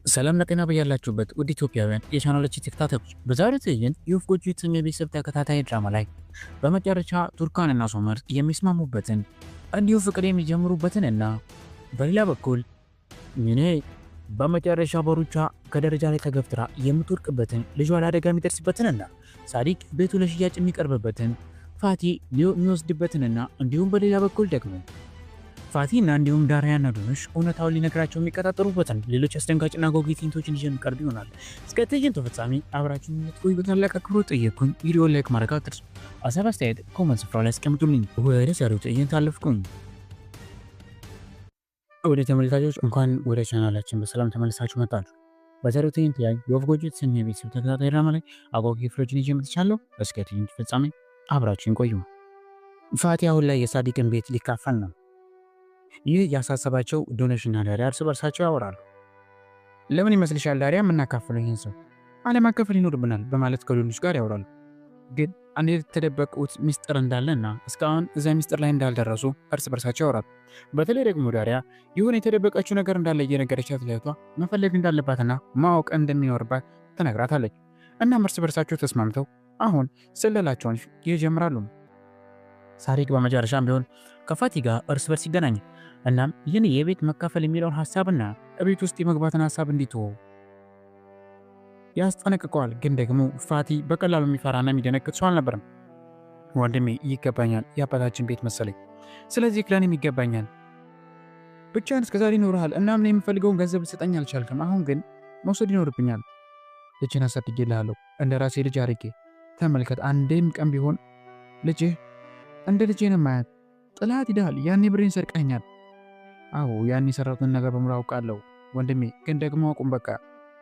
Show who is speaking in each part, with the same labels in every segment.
Speaker 1: ሰላም ለጤና በያላችሁበት ውድ ኢትዮጵያውያን የቻናላችን ተከታታዮች፣ በዛሬው ትዕይንት የወፍ ጎጆ የተሰኘ ቤተሰብ ተከታታይ ድራማ ላይ በመጨረሻ ቱርካንና ሶመር የሚስማሙበትን እንዲሁም ፍቅር የሚጀምሩበትን እና በሌላ በኩል ሚኔ በመጨረሻ በሩቻ ከደረጃ ላይ ተገፍትራ የምትወድቅበትን፣ ልጇ ለአደጋ የሚደርስበትንና ሳዲቅ ቤቱ ለሽያጭ የሚቀርብበትን፣ ፋቲ የሚወስድበትንና እንዲሁም በሌላ በኩል ደግሞ ፋቲ እና እንዲሁም ዳሪያና ዶኖሽ እውነታውን ሊነግራቸው የሚቀጣጠሩበትን ሌሎች አስደንጋጭና አጓጊ ትዕይንቶችን ይዤ የሚቀርብ ይሆናል። እስከ ትዕይንቱ ፍጻሜ አብራችሁን እንድትቆዩ በታላቅ አክብሮት ጠየቅኩኝ። ቪዲዮ like ማድረግ አትርሱ። ሀሳብ አስተያየት comment ስፍራ ላይ አስቀምጡልኝ። ወደ ዛሬው ትዕይንት አለፍኩኝ። ወደ ተመልካቾች እንኳን ወደ ቻናላችን በሰላም ተመልሳችሁ መጣችሁ። በዛሬው ትዕይንት ላይ የወፍ ጎጆ የተሰኘ የቤተሰብ ተከታታይ ድራማ ላይ አጓጊ ክፍሎችን ይዤ መጥቻለሁ። እስከ ትዕይንቱ ፍጻሜ አብራችሁን ቆዩ። ፋቲ አሁን ላይ የሳዲቅን ቤት ሊካፈል ነው። ይህ ያሳሰባቸው ዶነሽና ዳሪያ እርስ በርሳቸው ያወራሉ። ለምን ይመስልሻል ዳሪያ የምናካፍለው ይህን ሰው አለማካፈል ይኖርብናል በማለት ከዶነሽ ጋር ያወራሉ። ግን አንድ የተደበቁት ሚስጥር እንዳለና እስካሁን እዚያ ሚስጥር ላይ እንዳልደረሱ እርስ በርሳቸው ያወራሉ። በተለይ ደግሞ ዳሪያ የሆነ የተደበቀችው ነገር እንዳለ እየነገረቻት ለእህቷ መፈለግ እንዳለባትና ማወቅ እንደሚኖርባት ትነግራታለች። እናም እርስ በርሳቸው ተስማምተው አሁን ስለላቸውን ይጀምራሉ። ሳሪቅ በመጨረሻም ቢሆን ከፋቲ ጋር እርስ በርስ ይገናኛል። እናም ይህን የቤት መካፈል የሚለውን ሀሳብና ቤት ውስጥ የመግባትን ሀሳብ እንዲተወው ያስጠነቅቀዋል። ግን ደግሞ ፋቲ በቀላሉ የሚፈራና የሚደነግጥ ሰው አልነበረም። ወንድሜ ይገባኛል፣ የአባታችን ቤት መሰለኝ፣ ስለዚህ ለእኔም ይገባኛል። ብቻህን እስከዛሬ ይኖርሃል። እናም የምፈልገውን ገንዘብ ልሰጠኝ አልቻልክም። አሁን ግን መውሰድ ይኖርብኛል። ልጅን አሳድጌልሃለሁ እንደ ራሴ ልጅ አድርጌ። ተመልከት፣ አንዴም ቀን ቢሆን ልጅህ እንደ ልጄ ነው የማያት። ጥላት ይዳል። ያኔ ብሬን ሰርቀኛል። አዎ ያን የሰራሁትን ነገር በሙሉ አውቃለሁ ወንድሜ፣ ግን ደግሞ አቁም በቃ።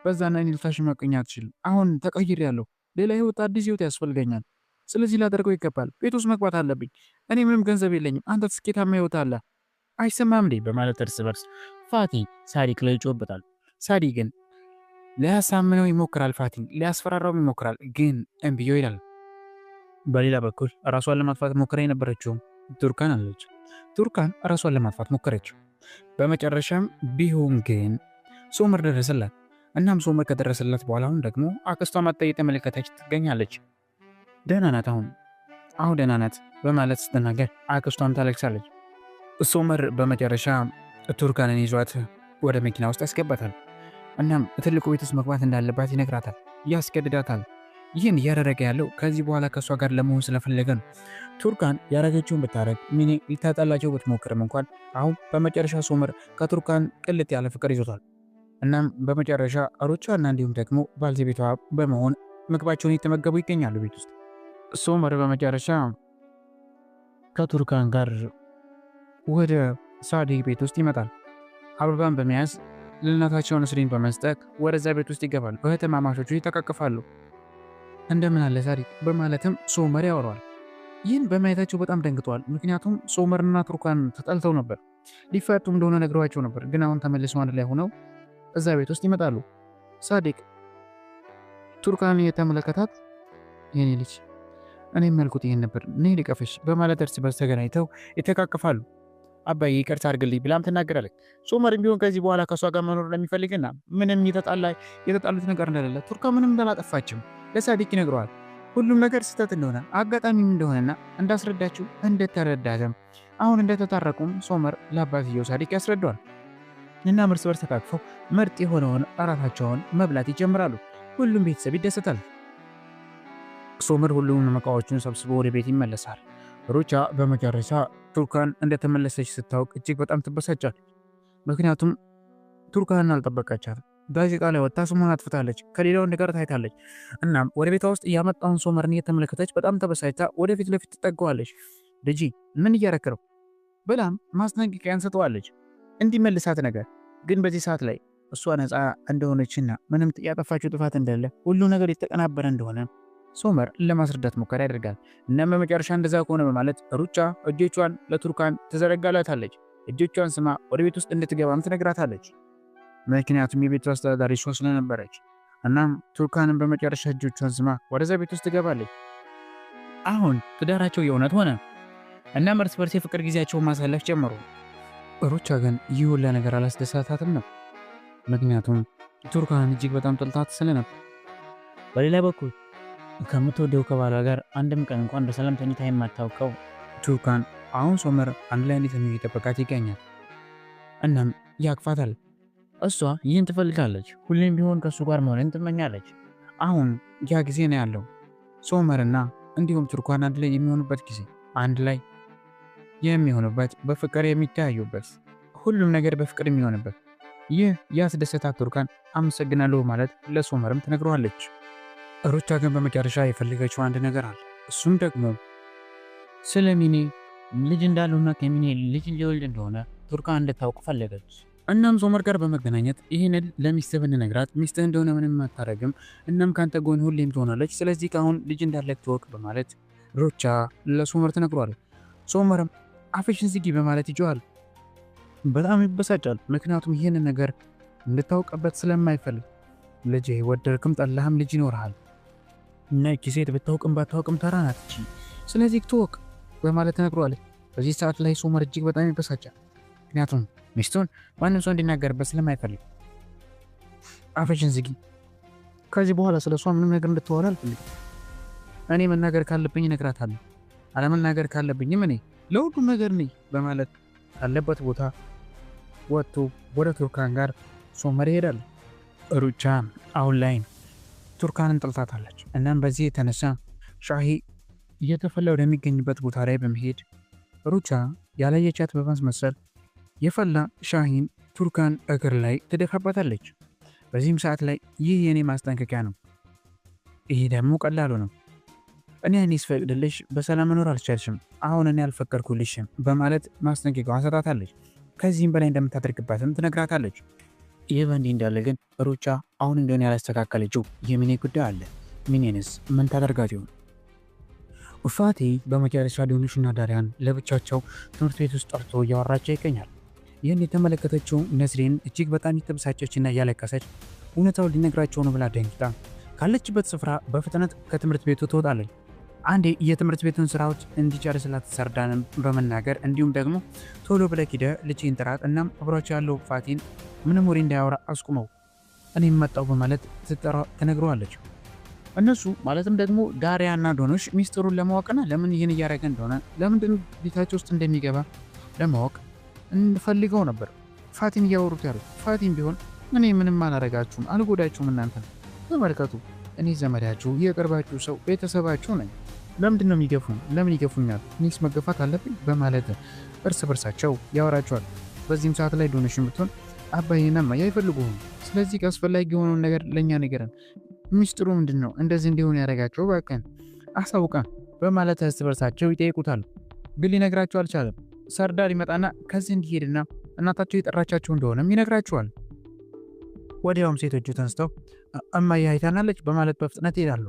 Speaker 1: በዛና እኔ ልታሸማቀኝ አትችልም። አሁን ተቀይሬያለሁ። ሌላ ህይወት፣ አዲስ ህይወት ያስፈልገኛል። ስለዚህ ላደርገው ይገባል። ቤት ውስጥ መግባት አለብኝ። እኔ ምንም ገንዘብ የለኝም። አንተ ስኬታማ ህይወት አለ። አይሰማም እንዴ? በማለት እርስ በርስ ፋቲ ሳዲቅ ላይ ይጮህበታል። ሳዲ ግን ሊያሳምነው ይሞክራል። ፋቲ ሊያስፈራራውም ይሞክራል። ግን እምቢዮ ይላል። በሌላ በኩል ራሷን ለማጥፋት ሞክራ የነበረችው ቱርካን አለች። ቱርካን ራሷን ለማጥፋት ሞከረች። በመጨረሻም ቢሆን ግን ሶመር ደረሰላት። እናም ሶመር ከደረሰላት በኋላ አሁን ደግሞ አክስቷ መጥታ እየተመለከተች ትገኛለች። ደህና ናት አሁን አሁን ደህና ናት በማለት ስትናገር አክስቷም ታለቅሳለች። ሶመር በመጨረሻ ቱርካንን ይዟት ወደ መኪና ውስጥ ያስገባታል። እናም ትልቁ ቤት ውስጥ መግባት እንዳለባት ይነግራታል፣ ያስገድዳታል። ይህን እያደረገ ያለው ከዚህ በኋላ ከእሷ ጋር ለመሆን ስለፈለገ ነው። ቱርካን ያረገችውን ብታረግ፣ ሚኔ ሊታጣላቸው ብትሞክርም እንኳን አሁን በመጨረሻ ሶመር ከቱርካን ቅልጥ ያለ ፍቅር ይዞታል። እናም በመጨረሻ ሩቻና እንዲሁም ደግሞ ባልተቤቷ በመሆን ምግባቸውን እየተመገቡ ይገኛሉ ቤት ውስጥ። ሶመር በመጨረሻ ከቱርካን ጋር ወደ ሳዲቅ ቤት ውስጥ ይመጣል። አበባን በመያዝ ለእናታቸው ነስሪን በመስጠት ወደዛ ቤት ውስጥ ይገባሉ። እህትማማቾቹ ይተቃቅፋሉ። እንደምን አለ ሳዲቅ በማለትም ሶመር ያወራዋል። ይህን በማየታቸው በጣም ደንግጠዋል። ምክንያቱም ሶመርና ቱርካን ተጣልተው ነበር፣ ሊፋቱም እንደሆነ ነግረዋቸው ነበር። ግን አሁን ተመልሰው አንድ ላይ ሆነው እዛ ቤት ውስጥ ይመጣሉ። ሳዲቅ ቱርካን የተመለከታት የኔ ልጅ እኔም ያልኩት ይህን ነበር፣ ነይ ልቀፍሽ በማለት እርስ በርስ ተገናኝተው ይተቃቅፋሉ። አባዬ ይቅርታ አድርግልኝ ብላም ትናገራለች። ሶመርም ቢሆን ከዚህ በኋላ ከእሷ ጋር መኖር እንደሚፈልግና ምንም የተጣሉት ነገር እንደሌለ፣ ቱርካን ምንም እንዳላጠፋችም ለሳዲቅ ይነግረዋል። ሁሉም ነገር ስህተት እንደሆነ፣ አጋጣሚም እንደሆነና እንዳስረዳችው እንደተረዳትም አሁን እንደተታረቁም ሶመር ለአባትየው ሳዲቅ ያስረዳዋል። እናም እርስ በርስ ተቃቅፈው ምርጥ የሆነውን እራታቸውን መብላት ይጀምራሉ። ሁሉም ቤተሰብ ይደሰታል። ሶመር ሁሉንም እቃዎቹን ሰብስቦ ወደ ቤት ይመለሳል። ሩቻ በመጨረሻ ቱርካን እንደተመለሰች ስታውቅ እጅግ በጣም ትበሳጫል። ምክንያቱም ቱርካንን አልጠበቀቻትም። ጋዜጣ ላይ ወጥታ ስሟን አጥፍታለች፣ ከሌላ ወንድ ጋር ታይታለች። እናም ወደ ቤቷ ውስጥ ያመጣውን ሶመርን እየተመለከተች በጣም ተበሳጭታ ወደፊት ለፊት ትጠጋዋለች። ልጂ ምን እያረክ ነው ብላም ማስጠንቀቂያን ሰጠዋለች እንዲመልሳት ነገር። ግን በዚህ ሰዓት ላይ እሷ ነፃ እንደሆነችና ምንም ያጠፋችው ጥፋት እንደሌለ፣ ሁሉ ነገር የተቀናበረ እንደሆነ ሶመር ለማስረዳት ሙከራ ያደርጋል። እናም በመጨረሻ እንደዛ ከሆነ በማለት ሩጫ እጆቿን ለቱርካን ትዘረጋላታለች። እጆቿን ስማ ወደ ቤት ውስጥ እንድትገባም ትነግራታለች። ምክንያቱም የቤቱ አስተዳዳሪ እሷ ስለነበረች። እናም ቱርካንን በመጨረሻ እጆቿን ስማ ወደዛ ቤት ውስጥ ትገባለች። አሁን ትዳራቸው የእውነት ሆነ። እናም እርስ በርስ የፍቅር ጊዜያቸውን ማሳለፍ ጀመሩ። ሩቻ ግን ይህ ሁላ ነገር አላስደሳታትም ነው። ምክንያቱም ቱርካን እጅግ በጣም ጠልታት ስለነበር።
Speaker 2: በሌላ በኩል ከምትወደው ከባሏ ጋር አንድም ቀን እንኳን በሰላም ተኝታ የማታውቀው
Speaker 1: ቱርካን አሁን ሶመር አንድ ላይ እንዲተኙ እየጠበቃት ይገኛል። እናም ያቅፋታል።
Speaker 2: እሷ ይህን ትፈልጋለች። ሁሌም ቢሆን ከእሱ ጋር መሆንን ትመኛለች።
Speaker 1: አሁን ያ ጊዜ ነው ያለው። ሶመርና እንዲሁም ቱርካን አንድ ላይ የሚሆኑበት ጊዜ፣ አንድ ላይ የሚሆኑበት፣ በፍቅር የሚተያዩበት፣ ሁሉም ነገር በፍቅር የሚሆንበት። ይህ ያስደሰታት ቱርካን አመሰግናለሁ ማለት ለሶመርም ትነግረዋለች። ሩቻ ግን በመጨረሻ የፈለገችው አንድ ነገር አለ። እሱም ደግሞ
Speaker 2: ስለ ሚኔ ልጅ እንዳለውና ከሚኔ ልጅ ሊወልድ እንደሆነ ቱርካን እንድታውቅ ፈለገች።
Speaker 1: እናም ሶመር ጋር በመገናኘት ይህንን ለሚስትህ ብንነግራት ሚስትህ እንደሆነ ምንም አታረግም፣ እናም ካንተ ጎን ሁሌም ትሆናለች፣ ስለዚህ ከአሁን ልጅ እንዳለህ ትወቅ በማለት ሩቻ ለሶመር ትነግሯለች። ሶመርም አፍሽን ዝጊ በማለት ይጮሃል። በጣም ይበሳጫል። ምክንያቱም ይህንን ነገር እንድታውቅበት ስለማይፈልግ። ልጄ ወደድክም ጠላህም ልጅ ይኖርሃል እና ይቺ ሴት ብታውቅም ባታውቅም ተራ ናት እቺ፣ ስለዚህ ትወቅ በማለት ትነግሯለች። በዚህ ሰዓት ላይ ሶመር እጅግ በጣም ይበሳጫል። ምክንያቱም ሚስቱን ማንም ሰው እንዲናገርበት ስለማይፈልግ። አፍሽን ዝጊ፣ ከዚህ በኋላ ስለ እሷ ምንም ነገር እንድትወራ አልፈልግም። እኔ መናገር ካለብኝ እነግራታለሁ፣ አለመናገር ካለብኝም እኔ ለሁሉም ነገር ነኝ በማለት ካለበት ቦታ ወጥቶ ወደ ቱርካን ጋር ሶመር ይሄዳል። ሩቻ አሁን ላይ ቱርካንን ጠልታታለች። እናም በዚህ የተነሳ ሻሂ እየተፈላ ወደሚገኝበት ቦታ ላይ በመሄድ ሩቻ ያላየቻት በማስመሰል የፈላ ሻሂን ቱርካን እግር ላይ ትደፋባታለች። በዚህም ሰዓት ላይ ይህ የኔ ማስጠንቀቂያ ነው፣ ይህ ደግሞ ቀላሉ ነው። እኔ እኔ ስፈቅድልሽ በሰላም መኖር አልቻልሽም፣ አሁን እኔ አልፈቀድኩልሽም በማለት ማስጠንቀቂያዋን ሰጣታለች። ከዚህም በላይ እንደምታደርግባትም ትነግራታለች። ይህ በእንዲህ እንዳለ ግን ሩቻ አሁን እንደሆነ ያላስተካከለችው የሚኔ ጉዳይ አለ። ሚኔንስ ምን ታደርጋት ይሆን? ፋቲ በመጨረሻ ዶኑሽና ዳሪያን ለብቻቸው ትምህርት ቤት ውስጥ ጠርቶ እያወራቸው ይገኛል። ይህን የተመለከተችው ነስሪን እጅግ በጣም የተበሳጨችና እያለቀሰች እውነታውን ሊነግራቸው ነው ብላ ደንግጣ ካለችበት ስፍራ በፍጥነት ከትምህርት ቤቱ ትወጣለች። አንዴ የትምህርት ቤቱን ስራዎች እንዲጨርስላት ሰርዳንም በመናገር እንዲሁም ደግሞ ቶሎ ብለህ ሂደህ ልጅህን ጥራት፣ እናም አብሯቸው ያለው ፋቲን ምንም ወሬ እንዳያወራ አስቁመው፣ እኔም መጣሁ በማለት ትጠራ ትነግረዋለች። እነሱ ማለትም ደግሞ ዳሪያና ዶኖሽ ሚስጥሩን ለማወቅና ለምን ይህን እያደረገ እንደሆነ ለምንድን ቤታቸው ውስጥ እንደሚገባ ለማወቅ እንፈልገው ነበር ፋቲን እያወሩት ያሉት። ፋቲን ቢሆን እኔ ምንም አላረጋችሁም፣ አልጎዳችሁም፣ እናንተ ተመልከቱ፣ እኔ ዘመዳችሁ፣ የቅርባችሁ ሰው፣ ቤተሰባችሁ ነኝ። ለምንድን ነው የሚገፉኝ? ለምን ይገፉኛል? እኔስ መገፋት አለብኝ? በማለት እርስ በርሳቸው ያወራቸዋል። በዚህም ሰዓት ላይ ዶኖሽን ብትሆን አባዬና እማዬ አይፈልጉህም፣ ስለዚህ አስፈላጊ የሆነውን ነገር ለእኛ ንገረን፣ ሚስጥሩ ምንድን ነው? እንደዚህ እንዲሆን ያደረጋቸው እባክህን አሳውቀን በማለት እርስ በርሳቸው ይጠይቁታል። ግን ሊነግራቸው አልቻለም። ሰርዳር ይመጣና ከዚህ እንዲሄድና እናታቸው የጠራቻቸው እንደሆነም ይነግራቸዋል። ወዲያውም ሴቶቹ ተነስተው እማዬ አይታናለች በማለት በፍጥነት ይሄዳሉ።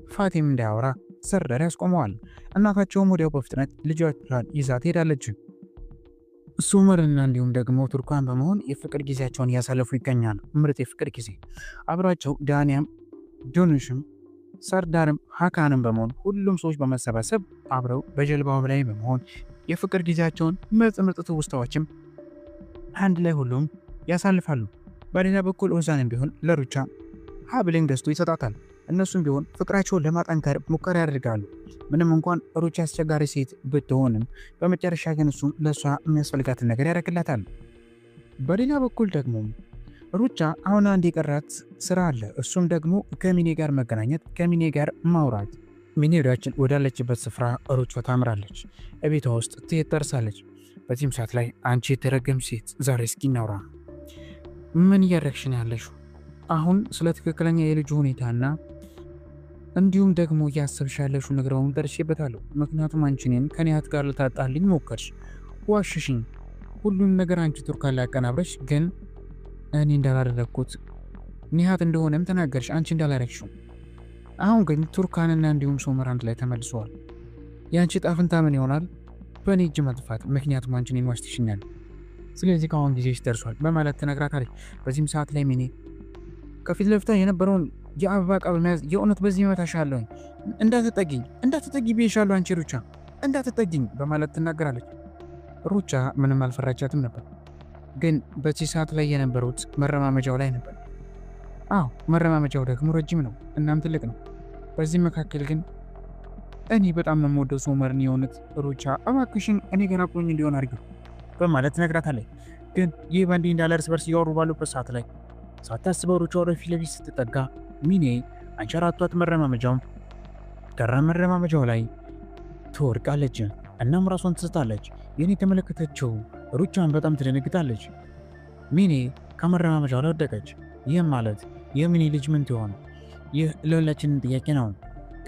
Speaker 1: ፋቲም እንዳያወራ ሰርዳር ያስቆመዋል። እናታቸውም ወዲያው በፍጥነት ልጇን ይዛ ትሄዳለች። ሱመርና እንዲሁም ደግሞ ቱርካን በመሆን የፍቅር ጊዜያቸውን እያሳለፉ ይገኛሉ። ምርጥ የፍቅር ጊዜ አብሯቸው ዳንያም፣ ዶንሽም፣ ሰርዳርም ሀካንም በመሆን ሁሉም ሰዎች በመሰባሰብ አብረው በጀልባው ላይ በመሆን የፍቅር ጊዜያቸውን ምርጥ ምርጥ ትውስታዎችም አንድ ላይ ሁሉም ያሳልፋሉ። በሌላ በኩል ኦዛንም ቢሆን ለሩቻ ሀብልን ገዝቶ ይሰጣታል። እነሱም ቢሆን ፍቅራቸውን ለማጠንከር ሙከራ ያደርጋሉ። ምንም እንኳን ሩቻ አስቸጋሪ ሴት ብትሆንም በመጨረሻ ግን እሱም ለእሷ የሚያስፈልጋትን ነገር ያደርግላታል። በሌላ በኩል ደግሞ ሩቻ አሁን አንድ የቀራት ስራ አለ። እሱም ደግሞ ከሚኔ ጋር መገናኘት፣ ከሚኔ ጋር ማውራት። ሚኔ ወዳለችበት ስፍራ ሩቻ ታምራለች። እቤቷ ውስጥ ትሄድ ደርሳለች። በዚህም ሰዓት ላይ አንቺ የተረገምሽ ሴት ዛሬ እስኪ እናውራ፣ ምን እያደረግሽ ነው ያለሽው? አሁን ስለ ትክክለኛ የልጁ ሁኔታና እንዲሁም ደግሞ እያሰብሽ ያለሽው ነገር በሙሉ ደርሼበታለሁ። ምክንያቱም አንቺ እኔን ከኒሃት ጋር ልታጣልኝ ሞከርሽ፣ ዋሽሽኝ። ሁሉም ነገር አንቺ ቱርካን ላይ አቀናብረሽ፣ ግን እኔ እንዳላደረግኩት ኒሃት እንደሆነም ተናገርሽ፣ አንቺ እንዳላረግሽው። አሁን ግን ቱርካንና እንዲሁም ሶመር አንድ ላይ ተመልሰዋል። የአንቺ ዕጣ ፈንታ ምን ይሆናል? በእኔ እጅ መጥፋት። ምክንያቱም አንቺ እኔን ዋሽተሽኛል። ስለዚህ ከአሁን ጊዜሽ ደርሷል በማለት ትነግራታለች። በዚህም ሰዓት ላይ ሚኔ ከፊት ለፊቷ የነበረውን የአበባ ዕቃ በመያዝ የእውነት በዚህ እመታሻለሁኝ፣ እንዳትጠጊኝ፣ እንዳትጠጊ ብዬሻለሁ፣ አንቺ ሩቻ እንዳትጠጊኝ በማለት ትናገራለች። ሩቻ ምንም አልፈራቻትም ነበር፣ ግን በዚህ ሰዓት ላይ የነበሩት መረማመጃው ላይ ነበር። አዎ፣ መረማመጃው ደግሞ ረጅም ነው እናም ትልቅ ነው። በዚህ መካከል ግን እኔ በጣም ነው የምወደው ሶመርን፣ የእውነት ሩቻ እባክሽን እኔ ጋር አብሮኝ እንዲሆን አድርጊው
Speaker 2: በማለት ትነግራታለች። ግን ይህ በእንዲህ እንዳለ እርስ በርስ እያወሩ ባሉበት ሰዓት ላይ ሳታስበው ሩቻ ወደ ፊት ለፊት ስትጠጋ ሚኔ አንሸራቷት መረማመጃውን ከመረማመጃው ላይ ትወድቃለች። እናም ራሷን ትስታለች። ይህን የተመለከተችው ሩቻን በጣም ትደነግጣለች። ሚኔ ከመረማመጃው ላይ ወደቀች። ይህም ማለት የሚኔ ልጅ ምን ትሆን? ይህ ለሁላችንም ጥያቄ ነው።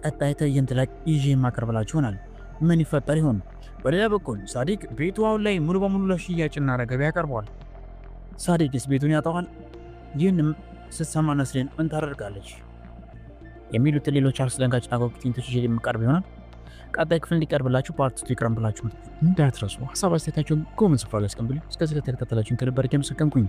Speaker 2: ቀጣይ ትዕይንት ላይ ይዤ የማቀርብላችሁ ይሆናል። ምን ይፈጠር ይሆን? በሌላ በኩል ሳዲቅ ቤቱ አሁን ላይ ሙሉ በሙሉ ለሽያጭና ለገበያ ቀርቧል። ሳዲቅስ ቤቱን ያጠዋል? ይህንም ስትሰማ ነስሪን ምን ታደርጋለች? የሚሉትን ሌሎች አስደንጋጭና አጓጊ ትዕይንቶች ይዤ የምቀርብ ይሆናል። ቀጣይ ክፍል እንዲቀርብላችሁ ፓርት 2 ይቅረብላችሁ እንዳትረሱ። ሀሳብ አስተያየታችሁን ኮመንት ስፍራ ላይ አስቀምጡልኝ። እስከዚህ ከተከታተላችሁን ከልብ አድርጌ አመሰገንኩኝ።